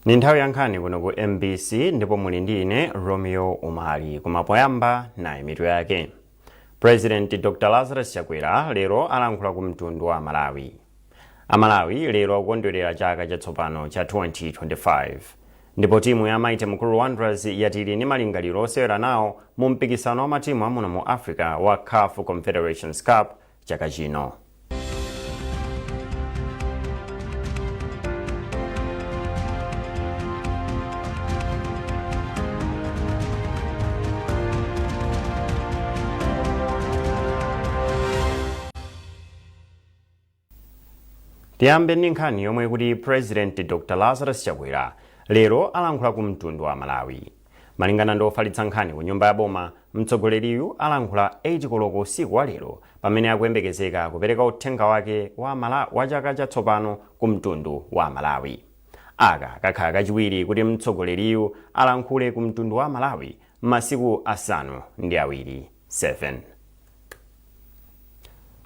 Ni nthawi ya nkhani kuno ku MBC ndipo muli ndi ine Romeo Umali. Koma poyamba, nayi mitu yake. President Dr Lazarus Chakwera lero alankhula ku mtundu wa Malawi. Amalawi lero akukondwerera chaka chatsopano cha 2025. Ndipo timu ya Mighty Mukuru Wanderers yati ili ndi malingaliro osewera nawo mu mpikisano wa matimu amuno mu Africa wa CAF Confederations Cup chaka chino. Tiyambe ndi nkhani yomwe kuti President Dr Lazarus Chakwera lero alankhula ku mtundu wa Malawi. Malingana ndi ofalitsa nkhani ku nyumba ya boma, mtsogoleriyu alankhula 8 koloko usiku wa lero pamene akuyembekezeka kupereka uthenga wake wa chaka chatsopano ku mtundu wa Malawi. Aka kakhala kachiwiri kuti mtsogoleriyu alankhule ku mtundu wa Malawi m'masiku 7 7.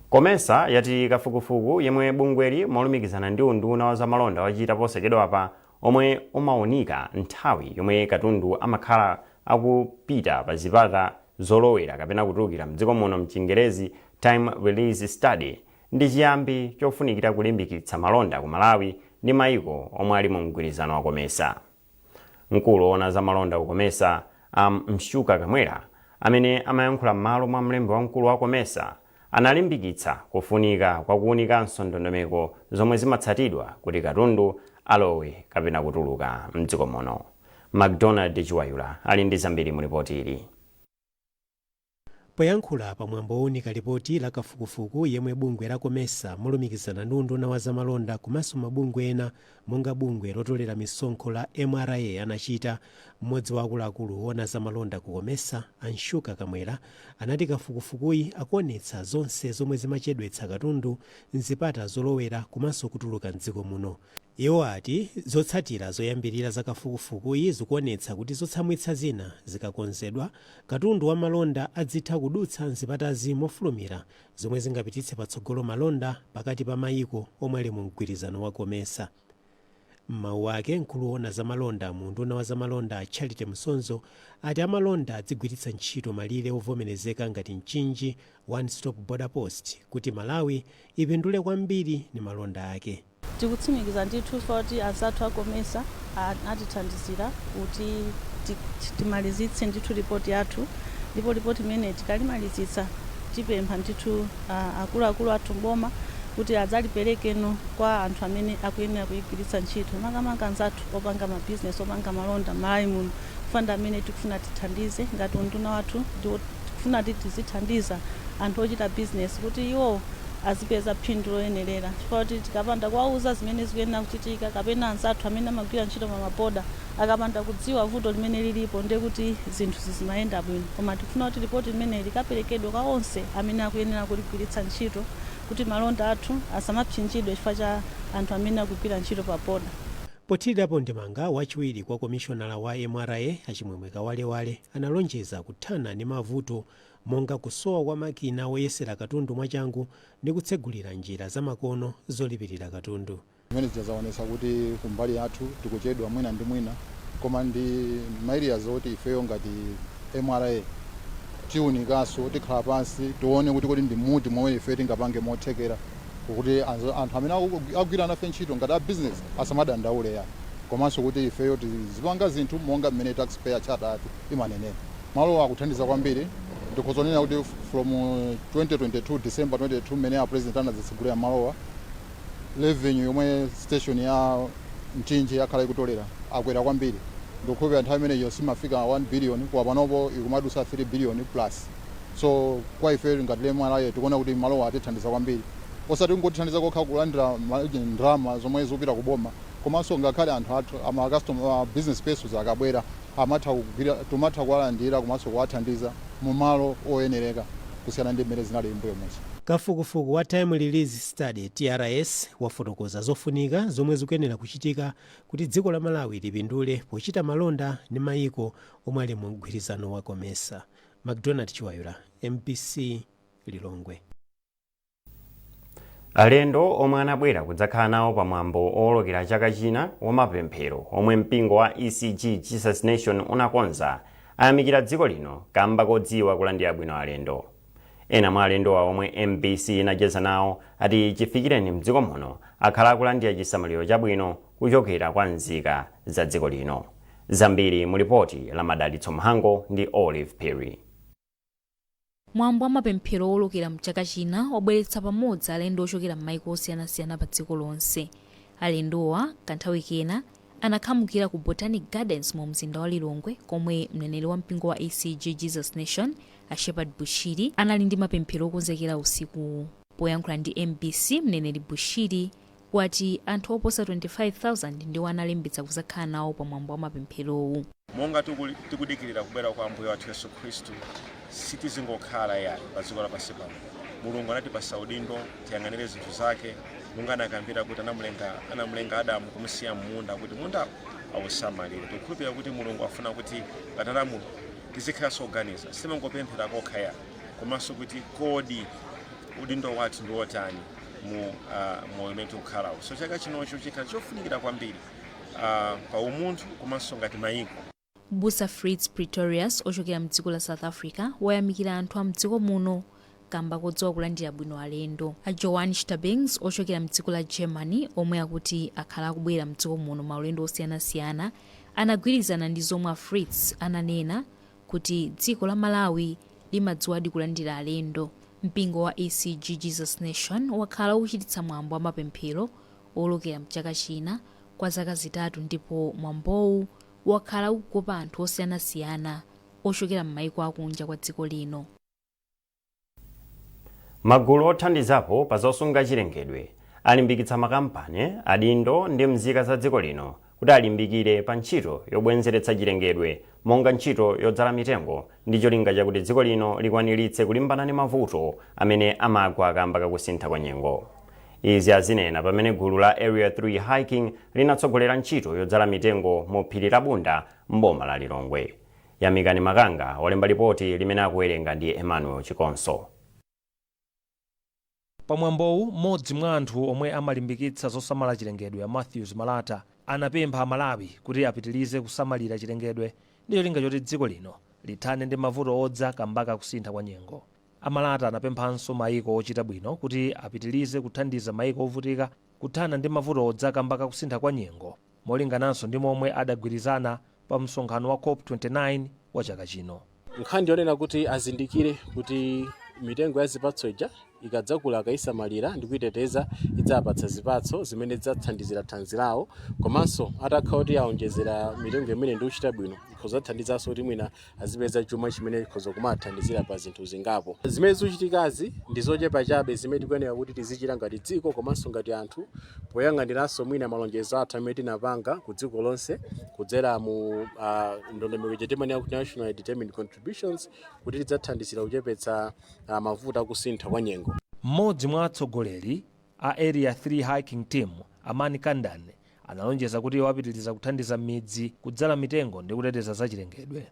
Comesa yati kafukufuku yemwe bungweli molumikizana ndi unduna wa zamalonda wachita posachedwapa, omwe umaunika nthawi yomwe katundu amakhala akupita pa zipata zolowera kapena kutulukira mdziko muno, mchingerezi time release study, ndi chiyambi chofunikira kulimbikitsa malonda ku Malawi ndi maiko omwe ali mu mgwirizano wa Comesa. Mkulu woona za malonda ku Comesa, a Mshuka Kamwera, amene amayankhula m'malo mwa mlembi wamkulu wa Comesa, analimbikitsa kufunika kwa kuunikanso ndondomeko zomwe zimatsatidwa kuti katundu alowe kapena kutuluka mdziko muno. MacDonald Chiwayula ali ndi zambiri mu ripoti ili. Poyankhula pa mwambo wounika lipoti la kafukufuku yemwe bungwe la Comesa molumikizana ndi unduna wa zamalonda komanso mabungwe ena monga bungwe lotolera misonkho la MRA anachita, mmodzi wa akuluakulu woona zamalonda ku Comesa, a Mshuka Kamwera, anati kafukufukuyi akuonetsa zonse zomwe zimachedwetsa katundu mzipata zolowera komanso kutuluka mdziko muno. Iwo ati zotsatira zoyambirira za kafukufukuyi zikuonetsa kuti zotsamwitsa zina zikakonzedwa, katundu wa malonda adzitha kudutsa mzipatazi mofulumira, zomwe zingapititse patsogolo malonda pakati pa mayiko omwe ali mu mgwirizano wa Comesa. M'mawu ake, mkulu woona zamalonda mu unduna wa zamalonda, Charity Msonzo, ati amalonda adzigwiritsa ntchito malire ovomerezeka ngati Mchinji One Stop Border Post kuti Malawi ipindule kwambiri ndi malonda ake. Tikutsimikiza ndithu chifukwa kuti anzathu a Comesa atithandizira kuti timalizitse ndithu ripoti yathu, ndipo ripoti imene tikalimalizitsa tipempha ndithu akuluakulu athu mboma kuti adzaliperekeno kwa anthu amene akuyenera kuyigwiritsa ntchito, makamaka anzathu opanga mabizinesi, opanga malonda m'Malawi muno, chifukwa ndi amene tikufuna tithandize ngati unduna wathu. Tikufuna kuti tizithandiza anthu ochita bizinesi kuti iwo azipeza phindu loyenerera, chifukwa kuti tikapanda kuwauza zimene zikuyenera kuchitika kapena anzathu amene amagwira ntchito pa maboda akapanda kudziwa vuto limene lilipo, ndiye kuti zinthu sizimayenda bwino. Koma tikufuna kuti ripoti limeneli likaperekedwe kwa onse amene akuyenera kuligwiritsa ntchito kuti malonda athu asamapsinjidwe chifukwa cha anthu amene akugwira ntchito pa boda. Pothirirapo ndemanga, wachiwiri kwa komishonala wa MRA, a Chimwemwe Kawalewale, analonjeza kuthana ndi mavuto monga kusowa kwa makina oyesera katundu mwachangu ndi kutsegulira njira zamakono zolipirira katundu. Zimene zija zaonetsa kuti kumbali yathu tikuchedwa mwina ndi mwina, koma ndi ma areas oti ifeyo ngati MRA tiunikanso, tikhala pansi tione kuti kodi ndi muti momwe ife tingapange mothekera kuti anthu amene akugwira nafe ntchito ngati a business asamadandaule yani, komanso kuti ifeyo tizipanga zinthu monga mmene taxpayer charter yathu imanenera. Malo akuthandiza kwambiri. Ndikuzonena kuti from 2022, December 22, mmene a President anadzitsegulira malowa, revenue yomwe station ya Mchinji yakhala ikutolera akwera kwambiri. Ndikukhulupirira nthawi imeneyo simafika 1 billion, koma panopo ikumadusa 3 billion plus. So kwa ife ngati MRA tikuona kuti malowa atithandiza kwambiri, osati kungotithandiza kokha kulandira ndalama zomwe zikupita kuboma, komanso ngakhale anthu athu ama customer, business persons akabwera, amatha kugwira, tumatha kuwalandira komanso kuwathandiza mu malo oyenereka kusiyana ndi mmene zinali mbuyo muja. Kafukufuku wa Time Release Study, TRS, wafotokoza zofunika zomwe zikuyenera kuchitika kuti dziko la Malawi lipindule pochita malonda ndi mayiko omwe ali mu mgwirizano wa Comesa. MacDonald Chiwayula, MBC, Lilongwe. Alendo omwe anabwera kudzakhala nawo pamwambo owolokera chaka china wamapemphero omwe mpingo wa ECG Jesus Nation unakonza ayamikira dziko lino kamba kodziwa kulandira bwino alendo. Ena mwa alendowa omwe MBC inacheza nawo ati chifikireni mdziko muno akhala akulandira chisamaliro chabwino kuchokera kwa nzika za dziko lino. Zambiri mu lipoti la Madalitso Mhango ndi Olive Perry. Mwambo wa mapemphero owolokera mchaka china wabweretsa pamodzi alendo ochokera m'maiko osiyanasiyana pa dziko lonse. Alendowa kanthawi kena anakhamukira ku Botanic Gardens mu mzinda wa Lilongwe, komwe mneneri wa mpingo wa ECG Jesus Nation, a Shepherd Bushiri, anali ndi mapemphero okonzekera usikuwu. Poyankhula ndi MBC, mneneri Bushiri wati anthu oposa 25,000 ndiwo analembetsa kuzakhala nawo pa mwambo wa mapempherowu. Monga tikudikirira kubwera kwa Ambuye wathu Yesu Khristu, sitizingokhala yayi pa dziko lapansi pano. Mulungu anatipasa udindo tiyang'anire zinthu zake, monga anakambira kuti anamulenga Adamu kumusiya mmunda kuti mundawo awusamalire. Tikukhulupirira kuti Mulungu afuna kuti ngati ana Mulungu tizikhalanso kuganiza, sitimangopemphera kokha yayi, komanso kuti kodi udindo wathu ndi wotani mu moyo umene tikukhalawo. So chaka chinocho chikhala chofunikira kwambiri pa umunthu komanso ngati mayiko. Busa Fritz Pretorius ochokera mdziko la South Africa wayamikira anthu a mdziko muno kamba kodziwa kulandira bwino alendo. A Joan Stabings ochokera mdziko la Germany, omwe akuti akhala akubwera mdziko muno maulendo osiyanasiyana, anagwirizana ndi zomwe a Fritz ananena kuti dziko la Malawi limadziwadi kulandira alendo. Mpingo wa ECG Jesus Nation wakhala ukuchititsa mwambo wa mapemphero owolokera mchaka china kwa zaka 3, ndipo mwambowu wakhala ukukopa anthu osiyanasiyana ochokera m'maiko akunja kwa dziko lino. Magulu othandizapo pa zosunga chilengedwe alimbikitsa makampani, adindo ndi mzika za dziko lino kuti alimbikire pa ntchito yobwezeretsa chilengedwe, monga ntchito yodzala mitengo, ndi cholinga chakuti dziko lino likwaniritse kulimbana ndi mavuto amene amagwa kamba kakusintha kwa nyengo. Izi azinena pamene gulu la Area 3 Hiking linatsogolera ntchito yodzala mitengo mu phiri la Bunda m'boma la Lilongwe. Yamikani Makanga walemba lipoti limene akuwerenga ndi Emmanuel Chikonso. Pamwambowu, mmodzi mwa anthu omwe amalimbikitsa zosamala chilengedwe, a Matthews Malata, anapempha Amalawi kuti apitirize kusamalira chilengedwe ndi cholinga choti dziko lino lithane ndi mavuto odza kamba kakusintha kwa nyengo. Amalata anapemphanso maiko ochita bwino kuti apitirize kuthandiza maiko ovutika kuthana ndi mavuto odza kamba kakusintha kwa nyengo, molingananso ndi momwe adagwirizana pa msonkhano wa COP 29 wa chaka chino. Nkhani yonena kuti azindikire kuti mitengo ya zipatso ija ikadzakula, akayisamalira ndi kuyiteteza, idzapatsa zipatso zimene zidzathandizira thanzi lawo, komanso atakhala kuti awonjezera mitengo imene ndi kuchita bwino, ikhoza kuti mwina azipeza chuma chimene ikhoza kumathandizira pa zinthu zingapo. Zimene zikuchitikazi ndi zochepa chabe zimene tikuyenera kuti tizichita ngati dziko komanso ngati anthu, poyang'aniranso mwina malonjezo athu amene tinapanga ku dziko lonse kudzera mu ndondomeko ija timanena kuti National Determined Contributions, kuti tidzathandizira kuchepetsa mavuto akusintha kwa nyengo. Mmodzi mwa atsogoleri a Area 3 Hiking Team, Amani Kandan, analonjeza kuti iwo apitiriza kuthandiza midzi kudzala mitengo ndi kuteteza zachilengedwe.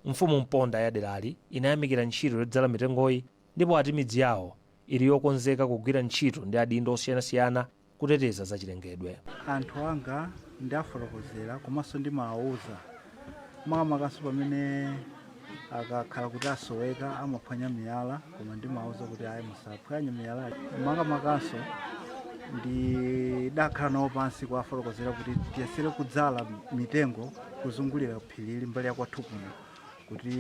Mfumu Mponda ya derali inayamikira ntchito yodzala mitengoyi ndipo ati midzi yawo ili yokonzeka kugwira ntchito ndi adindo osiyanasiyana kuteteza zachilengedwe. Anthu anga ndiafotokozera komanso ndimawawuza, makamakaso pamene akakhala kuti asoweka amaphwanya miyala, koma ndimawawuza kuti ayi, musaphwanye miyala. Makamakaso ndidakhala nawo pansi kuwafotokozera kuti tiyesere kudzala mitengo kuzungulira phirili mbali ya kwathu kuno, kuti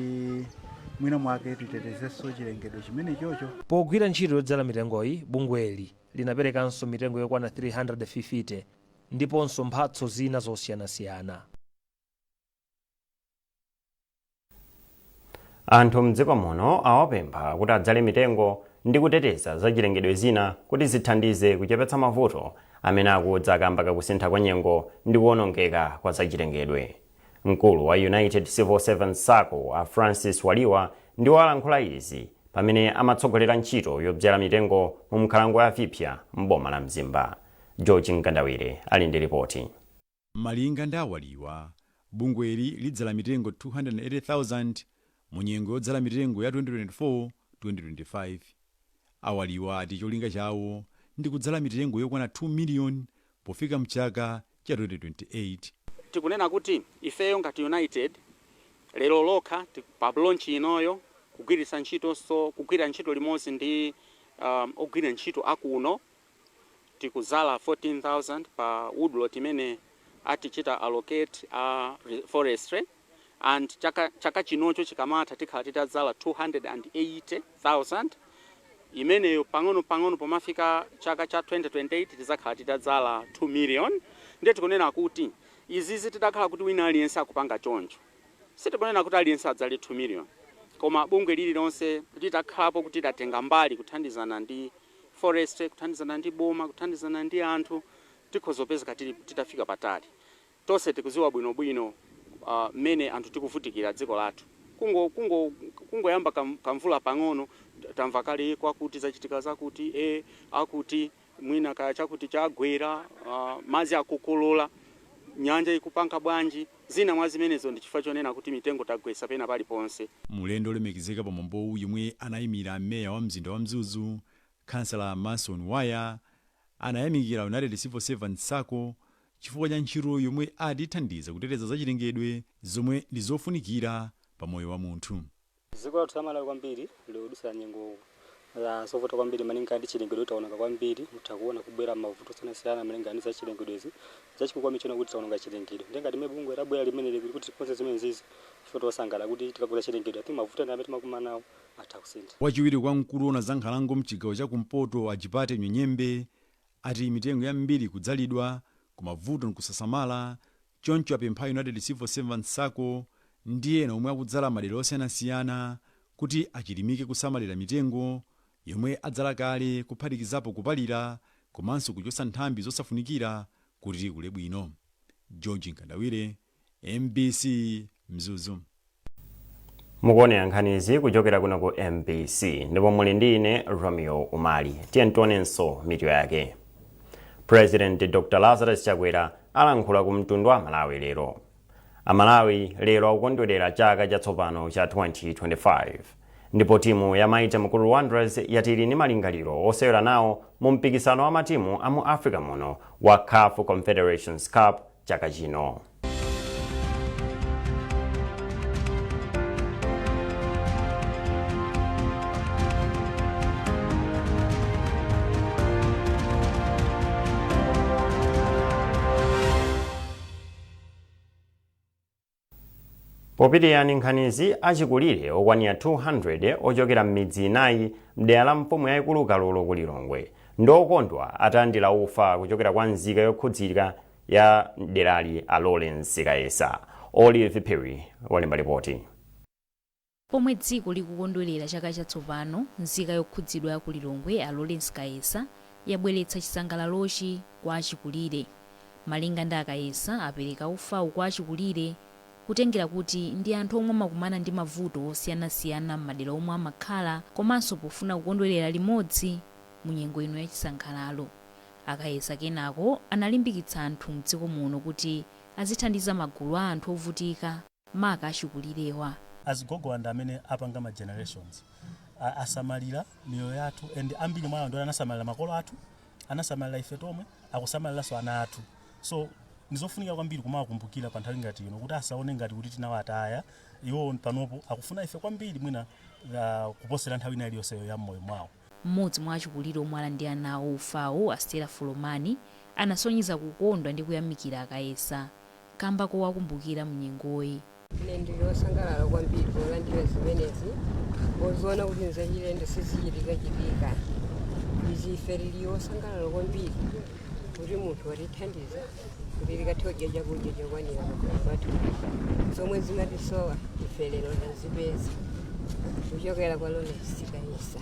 mwina mwake titetezenso chilengedwe chimene chocho. Pogwira ntchito yodzala mitengoyi, bungweli linaperekanso mitengo yokwana 350 ndiponso mphatso zina zosiyanasiyana. Anthu mdziko muno awapempha kuti adzale mitengo ndi kuteteza zachilengedwe zina kuti zithandize kuchepetsa mavuto amene akudza kamba kakusintha kwa nyengo ndi kuwonongeka kwa zachilengedwe. Mkulu wa United Civil Servants SACCO, a Francis Waliwa, ndiwo alankhula izi pamene amatsogolera ntchito yodzala mitengo mu nkhalango ya Vipya m'boma la Mzimba. George Mkandawire ali ndi ripoti. Malinga ndi awaliwa, bungweli lidzala mitengo 280,000 mu nyengo yodzala mitengo ya 2024-2025. Awaliwa ati cholinga chawo ndi kudzala mitengo yokwana 2 miliyoni pofika mchaka cha 2028. Tikunena kuti ifeyo ngati United lero lokha pa launch inoyo kugwiritsa ntchitonso, kugwira ntchito limodzi ndi ogwira ntchito akuno, tikuzala 14,000 pa woodlot imene atichita allocate a forestry, and chaka chinocho chikamatha tikhala titadzala 280,000 imeneyo. Pang'ono pang'ono pomafika chaka cha 2028 tizakhala titadzala 2 million. Ndiye tikunena kuti izizi tidakhala kuti wina aliyense akupanga choncho, sitikunena kuti aliyense adzale 2 million, koma bungwe lililonse litakhalapo kuti tatenga mbali kuthandizana ndi forestry, kuthandizana ndi boma, kuthandizana ndi anthu, tikhozopezeka titafika patali. Tonse tikuziwa bwinobwino mmene anthu tikuvutikira dziko lathu. Kungoyamba kamvula pang'ono, tamva kale kwakuti zachitika zakuti, akuti mwina kaya chakuti chagwera, madzi akukolola, nyanja ikupanga bwanji. Zina mwa zimenezo ndi chifukwa chonena kuti mitengo tagwetsa pena paliponse. Mulendo olemekezeka pa mwambowu, yemwe anayimira meya wa mzinda wa Mzuzu, Khansala Mason Waya, anayamikira United Civil Servants Sacco chifukwa cha ntchito yomwe atithandiza kuteteza zachilengedwe zomwe ndi zofunikira pa moyo wa munthu. Dziko lathu la Malawi kwambiri likudutsa nyengo zovuta kwambiri malinga ndi chilengedwe. Taononga kwambiri, mutha kuona kubwera mavuto osiyanasiyana malinga ndi za chilengedwezi. Chachikulu kwambiri kuti taononga chilengedwe, ndiye ngati bungwe labwera limene kuti tikonze zimene zizi, ife tosangalala kuti tikakonza chilengedwe ati mavuto ena amene timakumana nawo atha kusintha. Wachiwiri kwa mkulu woona za nkhalango mchigawo chakumpoto, Ajipate Nyenyembe, ati mitengo yambiri kudzalidwa koma vuto nkusasamala. Choncho apempha United Civil Servants Sacco ndi ena omwe akudzala madera osiyanasiyana kuti achilimike kusamalira mitengo yomwe adzala kale, kuphatikizapo kupalira komanso kuchotsa nthambi zosafunikira kuti ikule bwino. George Nkandawire, MBC, Mzuzu. Mukuonera nkhanizi kuchokera kuno ku MBC ndipo muli ndi ine Romeo Umali. Tiye tionenso mitu yake. President Dr Lazarus Chakwera alankhula ku mtundu wa Malawi lero. Amalawi lero akukondwerera chaka chatsopano cha 2025, ndipo timu ya Mighty Mukuru Wanderers yati ili ndi malingaliro osewera nawo mu mpikisano wa matimu a mu Africa muno wa CAF Confederations Cup chaka chino. Popitirira nkhanizi, achikulire okwanira 200 ochokera m'midzi inayi mdera la mfumu yayikulu Kalolo ku Lilongwe ndi okondwa atalandira ufa kuchokera kwa nzika yokhudzika ya derali, a Lawrence Kayesa. Olive Perry walemba ripoti. Pomwe dziko likukondwerera chaka chatsopano, nzika yokhudzidwa ya ku Lilongwe, a Lawrence Kayesa, yabweretsa chisangalalochi kwa achikulire. Malinga ndi a Kayesa, apereka ufawu kwa achikulire kutengera kuti ndi anthu omwe amakumana ndi mavuto osiyanasiyana m'madera omwe amakhala, komanso pofuna kukondwerera limodzi mu nyengo ino ya chisangalalo. A Kayesa kenako analimbikitsa anthu mdziko muno kuti azithandiza magulu a anthu ovutika, maka achikulirewa. Azigogo ndi amene apanga ma generations, asamalira miyoyo yathu, and ambiri mwa anthu anasamalira makolo athu, anasamalira ife tomwe, akusamaliranso ana athu. So ndizofunika kwambiri kumawakumbukira pa nthawi ngati ino kuti asaone ngati kuti tinawataya iwo. Panopo akufuna ife kwambiri mwina kuposera nthawi ina iliyonseyo ya mmoyo mwawo. Mmodzi mwa achikulire omwe alandira nawo ufawu, a Stella Fulomani, anasonyeza kukondwa ndi kuyamikira a Kayesa kamba kowakumbukira mnyengoyi. Ine ndili osangalala kwambiri polandira zimenezi, poziona kuti nzachilendo, sizichitikachitika izi. Ife tili osangalala kwambiri kuti munthu watithandiza kuti tikathe kudya chakudya chokwanira pakhomo pathu. Zomwe zimatisowa ife lero tazipeza kuchokera kwa Lawrence Kayesa.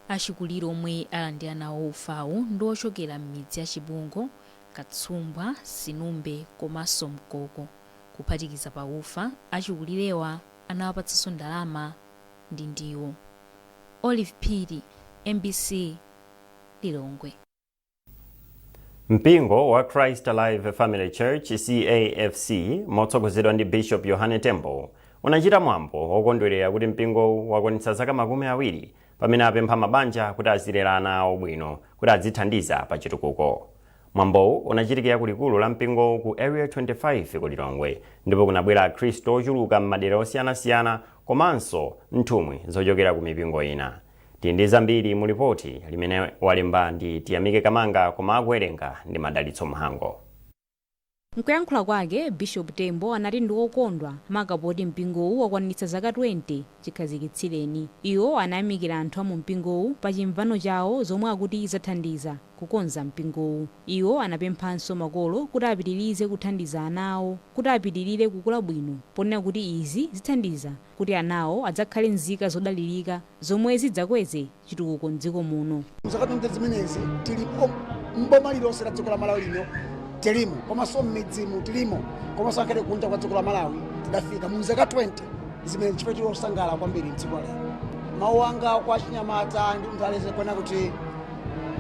Achikulire omwe alandira nawo ufawu ndi ochokera m'midzi ya Chibungo, Katsumbwa, Sinumbe komanso Mkoko. Kuphatikiza pa ufa, achikulirewa anawapatsanso ndalama ndi ndiwo. Olive Phiri, MBC, Lilongwe. Mpingo wa Christ Alive Family Church, CAFC, motsogozedwa ndi Bishop Yohane Tembo, unachita mwambo wokondwerera kuti mpingowu wakwanitsa zaka 20. Pamene apempha mabanja kuti azilera ana awo bwino kuti adzithandiza pa chitukuko. Mwambowu unachitikira ku likulu la mpingowu ku Area 25 ku Lilongwe, ndipo kunabwera Akhristu ochuluka m'madera osiyanasiyana komanso nthumwi zochokera ku mipingo ina. Tili ndi zambiri mu lipoti limene walemba ndi Tiyamike Kamanga, koma akuwerenga ndi Madalitso Mhango. Mkuyankhula kwake, Bishop Tembo anati ndi wokondwa maka poti mpingowu wakwanitsa zaka 20 chikhazikitsireni. Iwo anayamikira anthu a mu mpingowu pa chimvano chawo zomwe akuti zathandiza kukonza mpingowu. Iwo anapemphanso makolo kuti apitirize kuthandiza ana awo kuti apitirire kukula bwino, ponena kuti izi zithandiza kuti anawo adzakhale nzika zodalirika zomwe zidzakweze chitukuko mdziko muno. Mzaka 20 zimenezi tilipo mboma lilonse la dziko la Malawi lino tilimo, komanso m'midzimu tilimo, komanso ngakhale kunja kwa dziko la Malawi tidafika mu zaka 20 zimene, chifukwa tili osangalala kwambiri mdziko lero. Mawu anga kwa chinyamata ndi munthu aliyense kuona kuti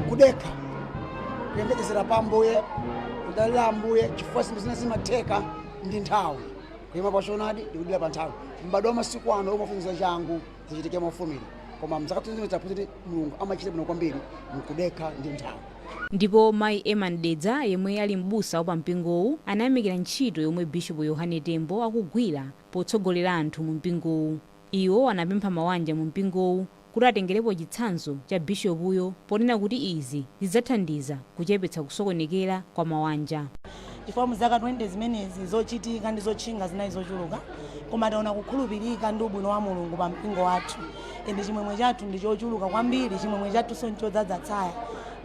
kudekha, kuyembekezera pa Ambuye, kudalira Ambuye, chifukwa zinthu zina zimatheka ndi nthawi, kuyima pa choonadi ndi kudalira pa nthawi. M'badwo wa masiku ano umafunza changu zichitike mofulumira, koma mzaka 20 taphunzira kuti Mulungu amachita bwino kwambiri mkudekha ndi nthawi. Ndipo Mayi Eman Dedza, yemwe ali m'busa wa pampingowu, anayamikira ntchito yomwe Bishop Yohane Tembo akugwira potsogolera anthu mu mpingowu. Iwo anapempha mabanja mu mpingowu kuti atengerepo chitsanzo cha bishopuyo, ponena kuti izi zidzathandiza kuchepetsa kusokonekera kwa mabanja. Chifukwa mu zaka 20 zimenezi zochitika ndi zotchinga zinali zochuluka, koma taona kukhulupirika ndi ubwino wa Mulungu pa mpingo wathu, ende chimwemwe chathu ndi chochuluka kwambiri. Chimwemwe chathu nchodzaza tsaya.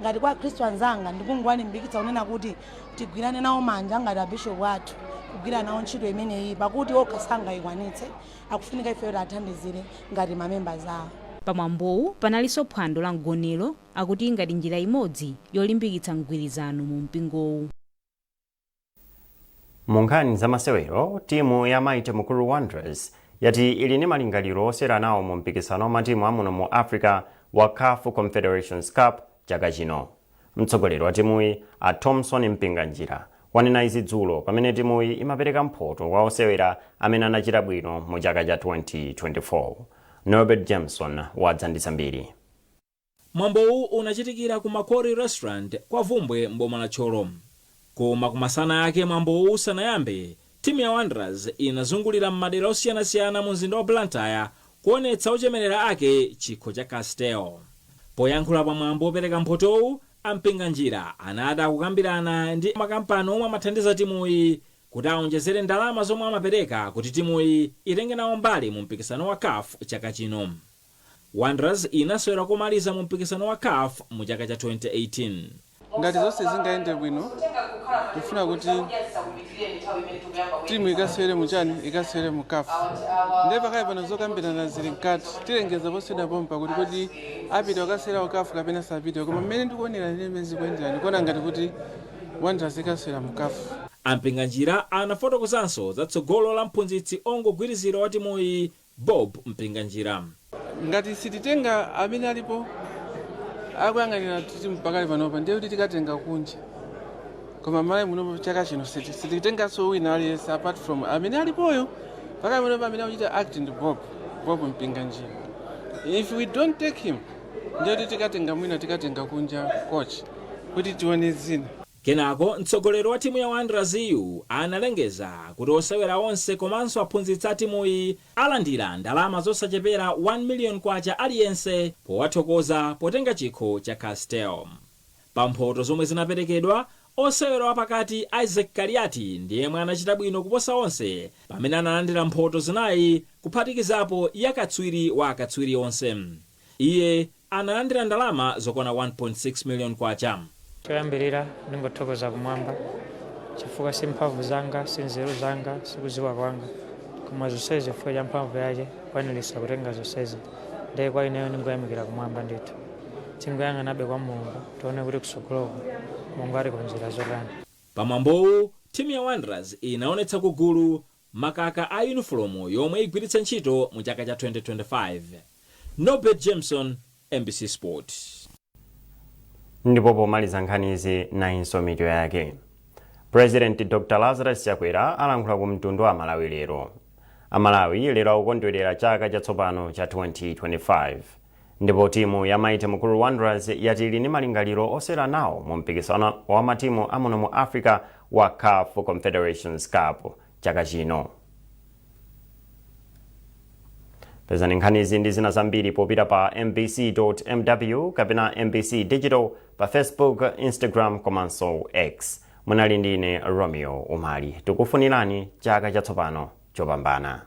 Ngati kwa Akhristu anzanga, ndikungowalimbikitsa kunena kuti tigwirane nawo manja ngati abishopu athu, kugwira nawo ntchito imeneyi, pakuti okha sangayikwanitse, akufunika ifeyo athandizire ngati mamembers awo. Pamwambowu panalinso phwando la mgonero, akuti ngati njira imodzi yolimbikitsa mgwirizano mu mpingowu. Mu nkhani za masewero, timu ya Mighty Mukuru Wanderers yati ili ndi malingaliro osewera nawo mu mpikisano wa matimu amuno mu Africa wa CAF Confederations Cup chaka chino. Mtsogoleri wa timuyi, a Thomson Mpinganjira, wanena izi dzulo pamene timuyi imapereka mphoto kwa osewera amene anachita bwino mu chaka cha 2024. Norbert Jameson wadza ndi zambiri. Mwambowu unachitikira ku Makori Restaurant kwa Vumbwe m'boma la Thyolo. Koma kumasana ake, mwambowu usanayambe, timu ya Wanderers inazungulira m'madera osiyanasiyana mu mzinda wa Blantyre kuonetsa ochemerera ake chikho cha Castel. Poyankhula pamwambo wopereka mphotowu, a Mpinganjira anati akukambirana ndi makampani omwe amathandiza timuyi kuti aonjezere ndalama zomwe amapereka kuti timuyi itenge nawo mbali mu mpikisano wa CAF chaka chino. Wanderers inasewera komaliza mu mpikisano wa CAF mu chaka cha 2018. Ngati zonse zingayende bwino, tifuna kuti timu ikasewere muchani, ikasewere mu CAF. Ndiye pakali pano zokambirana zili mkati, tilengeza posachedwa pompa kuti kodi apita kukasewera ku CAF kapena sapita. Koma mmene ndikuonera ine, mmene zikuyendera, ndikuona ngati kuti Wanderers ikasewera mu CAF. A Mpinganjira anafotokozanso za tsogolo la mphunzitsi ongogwirizira wa timuyi, Bob Mpinganjira. Ngati sititenga amene alipo akuyang'anira timu pakali panopa, ndiye kuti tikatenga kunja. Koma Malawi munopo chaka chino sititenganso wina aliyense apart from amene alipoyo pakali panopa. Amene akuchita act ndi Bob Mpinganjira. If we don't take him, ndiye kuti tikatenga mwina, tikatenga kunja coach kuti tione zina. Kenako mtsogoleri wa timu ya Wanderers iyu analengeza kuti osewera onse komanso aphunzitsi a timuyi alandira ndalama zosachepera 1 million kwacha aliyense powathokoza potenga chikho cha Castel. Pa mphoto zomwe zinaperekedwa, osewera wapakati Isaac Kaliati ndiyemwe anachita bwino kuposa onse pamene analandira mphoto zinayi, kuphatikizapo yakatswiri wa akatswiri onse. Iye analandira ndalama zokwana 1.6 million kwacha. Choyambirira, ndingothokoza kumwamba, chifukwa si mphamvu zanga, si nzeru zanga, sikudziwa kwanga, koma zonsezi chifukwa cha mphamvu yake kukwaniritsa kutenga zonsezi. Ndiye kwa ineyo ndingoyamikira kumwamba ndithu. Tingoyang'anabe kwa Mulungu, tione kuti kutsogoloko Mulungu atikonzera zotani. Pamwambowu, timu ya Wanderers inaonetsa kugulu makaka a yunifomu yomwe igwiritse ntchito mu chaka cha 2025. Norbert Jameson, MBC Sport. Ndipo pomaliza nkhanizi, nayinso mitu yake. President Dr Lazarus Chakwera alankhula ku mtundu wa Malawi lero. Amalawi lero akukondwerera chaka chatsopano cha 2025. Ndipo timu ya Mighty Mukuru Wanderers yati ili ndi malingaliro osewera nawo mu mpikisano wa matimu amuno mu Africa wa CAF Confederations Cup chaka chino. Pezani nkhanizi ndi zina zambiri popita pa mbc.mw kapena MBC Digital pa Facebook, Instagram komanso X. Munali ndi ine Romeo Umali. Tikufunirani chaka chatsopano chopambana.